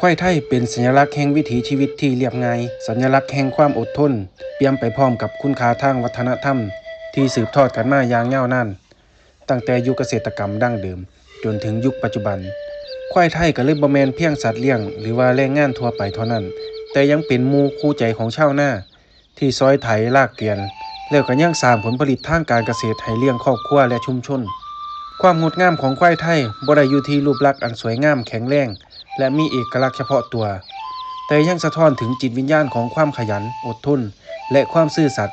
ຄວາຍໄທເປັນສັນຍະລັກແຫ່ງວິຖີຊີວິດທີ່ລຽບງ່າຍ, ສັນຍະລັກແຫ່ງຄວາມອົດທົນ, ປ່ຽມໄປພ້ອມກັບຄຸນຄ່າທາງວັດທະນະທຳທີ່ສືບທອດກັນມາຢ່າງຍາວນານ, ຕັ້ງແຕ່ຍຸກກະເສດຕະກຳດັ້ງເດີມຈົນເຖິງຍຸກປັດຈຸບັນ. ຄວາຍໄທກໍເລີຍບໍ່ແມ່ນພຽງສັດລ້ຽງ ຫຼືວ່າແຮງງານທົ່ວໄປເທົ່ານັ້ນ, ແຕ່ຍັງເປັນໝູ່ຄູ່ໃຈຂອງຊາວນາ ທີ່ຊອຍໄຖລາກກວຽນ ແລ້ວກໍຍັງສ້າງຜົນຜະລິດທາງການກະເສດໃຫ້ລ້ຽງຄອບຄົວ ແລະ ຊຸມຊົນ. ຄວາມງົດງາມຂອງຄວາຍໄທບໍ່ໄດ້ຢູ່ທີ່ຮູບລັກອັນສວຍງາມແຂງແຮງ ແລະ ມີເອກະລັກສະເພາະຕົວ, ແຕ່ຍັງສະທ້ອນເຖິງຈິດວິນຍານຂອງຄວາມຂະຫຍັນ, ອົດທົນ ແລະ ຄວາມຊື່ສັດ.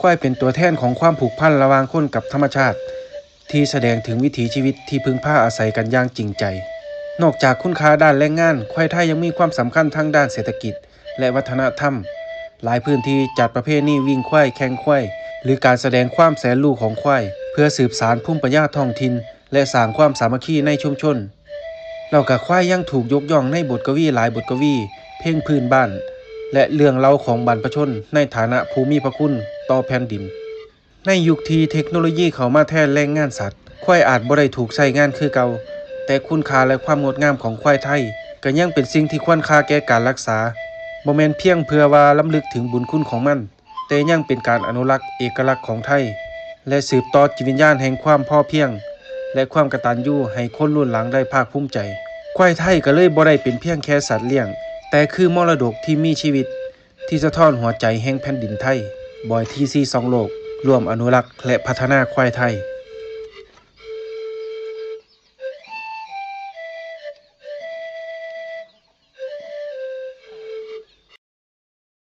ຄວາຍເປັນຕົວແທນຂອງຄວາມຜູກພັນລະຫວ່າງຄົນກັບທຳມະຊາດ ທີ່ສະແດງເຖິງວິຖີຊີວິດທີ່ເພິ່ງພາອາໄສກັນຢ່າງຈິງໃຈ. ນອກຈາກຄຸນຄ່າດ້ານແຮງງານ, ຄວາຍໄທຍັງມີຄວາມສຳຄັນທາງດ້ານເສດຖະກິດ ແລະ ວັດທະນະທຳ. ຫຼາຍພື້ນທີ່ຈັດປະເພນີວິ່ງຄວາຍ, ແຂ່ງຄວາຍ ຫຼື ການສະແດງຄວາມແສນຮູ້ຂອງຄວາຍ ເພື່ອສືບສານພູມປັນຍາທ້ອງຖິ່ນ ແລະ ສ້າງຄວາມສາມັກຄີໃນຊຸມຊົນ. ແລ້ວກໍຄວາຍຍັງຖືກຍົກຍ້ອງໃນບົດກະວີຫຼາຍບົດກະວີ, ເພງພື້ນບ້ານ ແລະ ເລື່ອງເລົ່າຂອງບັນພະຊົນໃນຖານະຜູ້ມີພະຄຸນຕໍ່ແຜ່ນດິນ. ໃນຍຸກທີ່ເທັກໂນໂລຢີເຂົ້າມາແທນແຮງງານສັດ, ຄວາຍອາດບໍ່ໄດ້ຖືກໃຊ້ງານຄືເກົ່າ, ແຕ່ຄຸນຄ່າ ແລະ ຄວາມງົດງາມຂອງຄວາຍໄທກໍຍັງເປັນສິ່ງທີ່ຄວນຄ່າແກ່ການຮັກສາ, ບໍ່ແມ່ນພຽງເພື່ອວ່າລຳລຶກເຖິງບຸນຄຸນຂອງມັນ, ແຕ່ຍັງເປັນການອະນຸລັກເອກະລັກຂອງໄທ ແລະ ສືບຕໍ່ຈິດວິນຍານແຫ່ງຄວາມພໍພຽງ ແລະ ຄວາມກະຕັນຍູໃຫ້ຄົນລຸ້ນຫຼັງໄດ້ພາກພູມໃຈ. ຄວາຍໄທກໍເລີຍບໍ່ໄດ້ເປັນພຽງແຄ່ສັດລ້ຽງ, ແຕ່ຄືມໍລະດົກທີ່ມີຊີວິດ ທີ່ສະທ້ອນຫົວໃຈແຫ່ງແຜ່ນດິນໄທ. ບອຍ ທີ ຊີ ສ່ອງໂລກ ຮ່ວມອະນຸລັກ ແລະ ພັດທະນາຄວາຍໄທ.